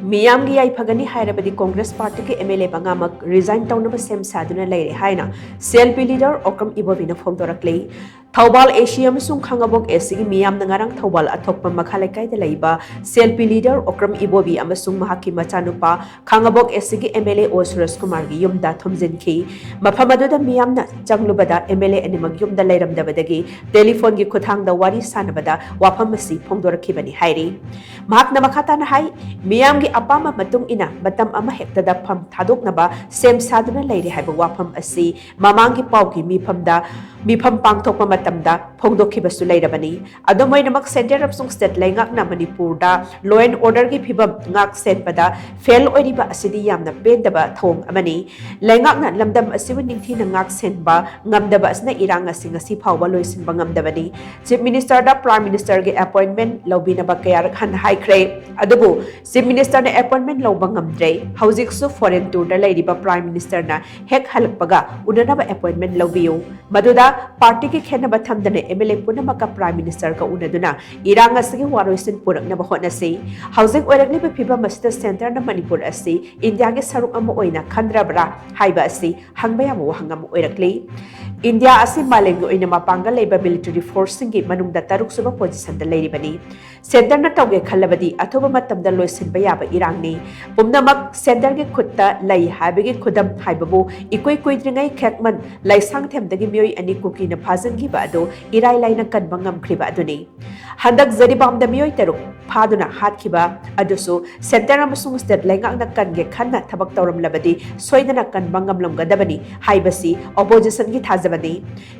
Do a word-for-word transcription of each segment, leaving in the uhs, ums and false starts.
ꯃꯤꯌꯥꯝꯒꯤ ꯌꯥꯏꯐꯒꯅꯤ ꯍꯥꯏꯔꯕꯗꯤ ꯀꯣꯡꯒ꯭ꯔꯦꯁ ꯄꯥꯔꯇꯤꯒꯤ ꯑꯦꯝ ꯑꯦꯜ ꯑꯦ ꯃꯉꯥꯃꯛ ꯔꯤꯖꯥꯏꯟ ꯇꯧꯅꯕ ꯁꯦꯝ ꯁꯥꯗꯨꯅ ꯂꯩꯔꯦ ꯍꯥꯏꯅ C L P leader Okram ꯏꯕꯣꯕꯤꯅ ꯐꯣꯡꯗꯣꯔꯛꯂꯤ꯫ ꯊꯧꯕꯥꯜ ꯑꯦ ꯁꯤ ꯑꯃꯁꯨꯡ ꯈꯥꯡꯉꯕꯣꯛ ꯑꯦ ꯁꯤꯒꯤ ꯃꯤꯌꯥꯝꯅ ꯉꯔꯥꯡ ꯊꯧꯕꯥꯜ ꯑꯊꯣꯛꯄ ꯃꯈꯥ ꯂꯩꯀꯥꯏꯗ ꯂꯩꯕ C L P leader Okram Ibobi ꯑꯃꯁꯨꯡ ꯃꯍꯥꯛꯀꯤ ꯃꯆꯥꯅꯨꯄꯥ ꯈꯥꯡꯉꯕꯣꯛ ꯑꯦ ꯁꯤꯒꯤ ꯑꯦꯝ ꯑꯦꯜ ꯑꯦ ꯑꯣ ꯁꯨꯔꯖ ꯀꯨꯃꯥꯔꯒꯤ ꯌꯨꯝꯗ ꯊꯣꯝꯖꯤꯟꯈꯤ꯫ ꯃꯐꯝ ꯑꯗꯨꯗ ꯃꯤꯌꯥꯝꯅ ꯆꯪꯂꯨꯕꯗ ꯑꯦꯝ ꯑꯦꯜ ꯑꯦ ꯑꯅꯤꯃꯛ ꯌꯨꯝꯗ ꯂꯩꯔꯝꯗꯕꯗꯒꯤ ꯇꯦꯂꯤꯐꯣꯟꯒꯤ ꯈꯨꯠꯊꯥꯡꯗ ꯋꯥꯔꯤ ꯁꯥꯟꯅꯕꯗ ꯋꯥꯐꯝ ꯑꯁꯤ ꯐꯣꯡꯗꯣꯔꯛꯈꯤꯕꯅꯤ ꯍꯥꯏꯔꯤ꯫ ꯃꯍꯥꯛꯅ ꯃꯈꯥ ꯇꯥꯅ ꯍꯥꯏ, ꯃꯤꯌꯥꯝꯒꯤ ꯑꯄꯥꯝꯕ ꯃꯇꯨꯡ ꯏꯟꯅ ꯃꯇꯝ ꯑꯃ ꯍꯦꯛꯇꯗ ꯐꯝ ꯊꯥꯗꯣꯛꯅꯕ ꯁꯦꯝ ꯁꯥꯗꯨꯅ ꯂꯩꯔꯦ ꯍꯥꯏꯕ ꯋꯥꯐꯝ ꯑꯁꯤ ꯃꯃꯥꯡꯒꯤ ꯄꯥꯎꯒꯤ ꯃꯤꯐꯝꯗ, ꯃꯤꯐꯝ ꯄꯥꯡꯊꯣꯛꯄ ꯃꯇꯝꯗ ꯐꯣꯡꯗꯣꯛꯈꯤꯕꯁꯨ ꯂꯩꯔꯕꯅꯤ꯫ ꯑꯗꯨꯝ ꯑꯣꯏꯅꯃꯛ, ꯁꯦꯟꯇꯔ ꯑꯃꯁꯨꯡ ꯁ꯭ꯇꯦꯠ ꯂꯩꯉꯥꯛꯅ ꯃꯅꯤꯄꯨꯔꯗ law and order ꯒꯤ ꯐꯤꯕꯝ ꯉꯥꯛ ꯁꯦꯟꯕꯗ ꯐꯦꯜ ꯑꯣꯏꯔꯤꯕ ꯑꯁꯤꯗꯤ ꯌꯥꯝꯅ ꯄꯦꯟꯗꯕ ꯊꯧꯑꯣꯡ ꯑꯃꯅꯤ꯫ ꯂꯩꯉꯥꯛꯅ ꯂꯝꯗꯝ ꯑꯁꯤꯕꯨ ꯅꯤꯡꯊꯤꯅ ꯉꯥꯛ ꯁꯦꯟꯕ ꯉꯝꯗꯕ ꯑꯁꯤꯅ ꯏꯔꯥꯡ ꯑꯁꯤ ꯉꯁꯤ ꯐꯥꯎꯕ ꯂꯣꯏꯁꯤꯟꯕ ꯉꯝꯗꯕꯅꯤ꯫ ꯆꯤꯐ ꯃꯤꯅꯤꯁꯇꯔꯗ ꯄ꯭ꯔꯥꯏꯝ ꯃꯤꯅꯤꯁꯇꯔꯒꯤ ꯑꯦꯄꯣꯏꯟꯃꯦꯟꯠ ꯂꯧꯕꯤꯅꯕ ꯀꯌꯥꯔꯛ ꯍꯟꯅ ꯍꯥꯏꯈ꯭ꯔꯦ꯫ ꯑꯗꯨꯕꯨ ꯆꯤꯐ ꯃꯤꯅꯤꯁꯇꯔꯅ ꯑꯦꯄꯣꯏꯟꯃꯦꯟꯠ ꯂꯧꯕ ꯉꯝꯗ꯭ꯔꯦ꯫ ꯍꯧꯖꯤꯛꯁꯨ ꯐꯣꯔꯦꯟ ꯇꯨꯔꯗ ꯂꯩꯔꯤꯕ ꯄ꯭ꯔꯥꯏꯝ ꯃꯤꯅꯤꯁꯇꯔꯅ ꯍꯦꯛ ꯍꯜꯂꯛꯄꯒ ꯎꯅꯅꯕ ꯑꯦꯄꯣꯏꯟꯃꯦꯟꯠ ꯂꯧꯕꯤꯌꯨ꯫ ꯃꯗꯨꯗ ꯄꯥꯔꯇꯤꯒꯤ ꯈꯦꯠꯅꯕ ꯊꯝꯗꯅ ꯑꯦꯝ ꯑꯦꯜ ꯑꯦ ꯄꯨꯝꯅꯃꯛꯀ ꯄ꯭ꯔꯥꯏꯝ ꯃꯤꯅꯤꯁꯇꯔꯒ ꯎꯅꯗꯨꯅ ꯏꯔꯥꯡ ꯑꯁꯤꯒꯤ ꯋꯥꯔꯣꯏꯁꯤꯟ ꯄꯨꯔꯛꯅꯕ ꯍꯣꯠꯅꯁꯤ꯫ ꯍꯧꯖꯤꯛ ꯑꯣꯏꯔꯛꯂꯤꯕ ꯐꯤꯕꯝ ꯑꯁꯤꯗ ꯁꯦꯟꯇꯔꯅ ꯃꯅꯤꯄꯨꯔ ꯑꯁꯤ ꯏꯟꯗꯤꯌꯥꯒꯤ ꯁꯔꯨꯛ ꯑꯃ ꯑꯣꯏꯅ ꯈꯟꯗ꯭ꯔꯕ꯭ꯔꯥ ꯍꯥꯏꯕ ꯑꯁꯤ ꯍꯪꯕ ꯌꯥꯕ ꯋꯥꯍꯪ ꯑꯃ ꯑꯣꯏꯔꯛꯂꯤ꯫ ꯏꯟꯗꯤꯌꯥ ꯑꯁꯤ ꯃꯥꯂꯦꯝꯒꯤ ꯑꯣꯏꯅ ꯃꯄꯥꯡꯒꯜ ꯂꯩꯕ ꯃꯤꯂꯤꯇꯔꯤ ꯐꯣꯔꯁꯁꯤꯡꯒꯤ ꯃꯅꯨꯡꯗ ꯇꯔꯨꯛꯁꯨꯕ ꯄꯣꯖꯤꯁꯟꯗ ꯂꯩꯔꯤꯕꯅꯤ꯫ ꯁꯦꯟꯇꯔꯅ ꯇꯧꯒꯦ ꯈꯜꯂꯕꯗꯤ ꯑꯊꯨꯕ ꯃꯇꯝꯗ ꯂꯣꯏꯁꯤꯟꯕ ꯌꯥꯕ ꯏꯔꯥꯡꯅꯤ꯫ ꯄꯨꯝꯅꯃꯛ ꯁꯦꯟꯇꯔꯒꯤ ꯈꯨꯠꯇ ꯂꯩ ꯍꯥꯏꯕꯒꯤ ꯈꯨꯗꯝ ꯍꯥꯏꯕꯕꯨ ꯏꯀꯨꯏ ꯀꯨꯏꯗ꯭ꯔꯤꯉꯩ ꯈꯦꯛꯃꯟ ꯂꯩꯁꯥꯡꯊꯦꯝꯗꯒꯤ ꯃꯤꯑꯣꯏ ꯑꯅꯤ ꯀꯨꯀꯤꯅ ꯐꯥꯖꯤꯟꯈꯤꯕ ꯑꯗꯨ ꯏꯔꯥꯏ ꯂꯥꯏꯅ ꯀꯟꯕ ꯉꯝꯈ꯭ꯔꯤꯕ ꯑꯗꯨꯅꯤ꯫ ꯍꯟꯗꯛ ꯖꯔꯤꯕꯥꯝꯗ ꯃꯤꯑꯣꯏ ꯇꯔꯨꯛ ꯐꯥꯗꯨꯅ ꯍꯥꯠꯈꯤꯕ ꯑꯗꯨꯁꯨ ꯁꯦꯟꯇꯔ ꯑꯃꯁꯨꯡ ꯁ꯭ꯇꯦꯠ ꯂꯩꯉꯥꯛꯅ ꯀꯟꯒꯦ ꯈꯟꯅ ꯊꯕꯛ ꯇꯧꯔꯝꯂꯕꯗꯤ ꯁꯣꯏꯗꯅ ꯀꯟꯕ ꯉꯝꯂꯝꯒꯗꯕꯅꯤ ꯍꯥꯏꯕꯁꯤ ꯑꯣꯄꯣꯖꯤꯁꯟꯒꯤ ꯊꯥꯖꯕꯅꯤ꯫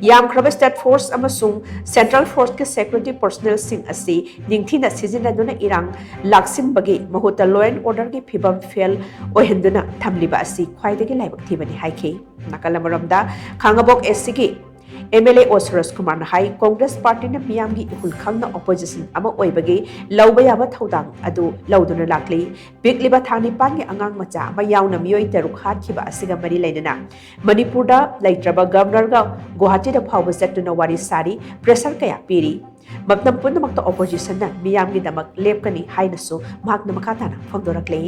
ꯌꯥꯝꯈ꯭ꯔꯕ ꯁ꯭ꯇꯦꯠ ꯐꯣꯔꯁ ꯑꯃꯁꯨꯡ ꯁꯦꯟꯇ꯭ꯔꯦꯜ ꯐꯣꯔꯁꯀꯤ ꯁꯦꯀ꯭ꯌꯨꯔꯤꯇꯤ ꯄꯔꯁꯣꯅꯦꯜꯁꯤꯡ ꯑꯁꯤ ꯅꯤꯡꯊꯤꯅ ꯁꯤꯖꯤꯟꯅꯗꯨꯅ ꯏꯔꯥꯡ ꯂꯥꯛꯁꯤꯟꯕꯒꯤ ꯃꯍꯨꯠꯇ law and order ꯒꯤ ꯐꯤꯕꯝ ꯐꯦꯜ ꯑꯣꯏꯍꯟꯗꯨꯅ ꯊꯝꯂꯤꯕ ꯑꯁꯤ ꯈ꯭ꯋꯥꯏꯗꯒꯤ ꯂꯥꯏꯕꯛ ꯊꯤꯕꯅꯤ ꯍꯥꯏꯈꯤ꯫ ꯅꯥꯀꯜ ꯑꯃꯔꯣꯝꯗ, ꯈꯥꯡꯉꯕꯣꯛ ꯑꯦ ꯁꯤꯒꯤ ꯑꯦꯝ ꯑꯦꯜ ꯑꯦ ꯑꯣ ꯁꯨꯔꯖ ꯀꯨꯃꯥꯔꯅ ꯍꯥꯏ, ꯀꯣꯡꯒ꯭ꯔꯦꯁ ꯄꯥꯔꯇꯤꯅ ꯃꯤꯌꯥꯝꯒꯤ ꯏꯍꯨꯜ ꯈꯪꯅ ꯑꯣꯄꯣꯖꯤꯁꯟ ꯑꯃ ꯑꯣꯏꯕꯒꯤ ꯂꯧꯕ ꯌꯥꯕ ꯊꯧꯗꯥꯡ ꯑꯗꯨ ꯂꯧꯗꯨꯅ ꯂꯥꯛꯂꯤ꯫ ꯄꯤꯛꯂꯤꯕ ꯊꯥ ꯅꯤꯄꯥꯟꯒꯤ ꯑꯉꯥꯡ ꯃꯆꯥ ꯑꯃ ꯌꯥꯎꯅ ꯃꯤꯑꯣꯏ ꯇꯔꯨꯛ ꯍꯥꯠꯈꯤꯕ ꯑꯁꯤꯒ ꯃꯔꯤ ꯂꯩꯅꯅ ꯃꯅꯤꯄꯨꯔꯗ ꯂꯩꯇ꯭ꯔꯕ ꯒꯕꯔꯅꯔꯒ ꯒꯨꯋꯥꯍꯥꯇꯤꯗ ꯐꯥꯎꯕ ꯆꯠꯇꯨꯅ ꯋꯥꯔꯤ ꯁꯥꯔꯤ, ꯄ꯭ꯔꯦꯁꯔ ꯀꯌꯥ ꯄꯤꯔꯤ꯫ ꯃꯇꯝ ꯄꯨꯝꯅꯃꯛꯇ ꯑꯣꯄꯣꯖꯤꯁꯟꯅ ꯃꯤꯌꯥꯝꯒꯤꯗꯃꯛ ꯂꯦꯞꯀꯅꯤ ꯍꯥꯏꯅꯁꯨ ꯃꯍꯥꯛꯅ ꯃꯈꯥ ꯇꯥꯅ ꯐꯣꯡꯗꯣꯔꯛꯂꯤ꯫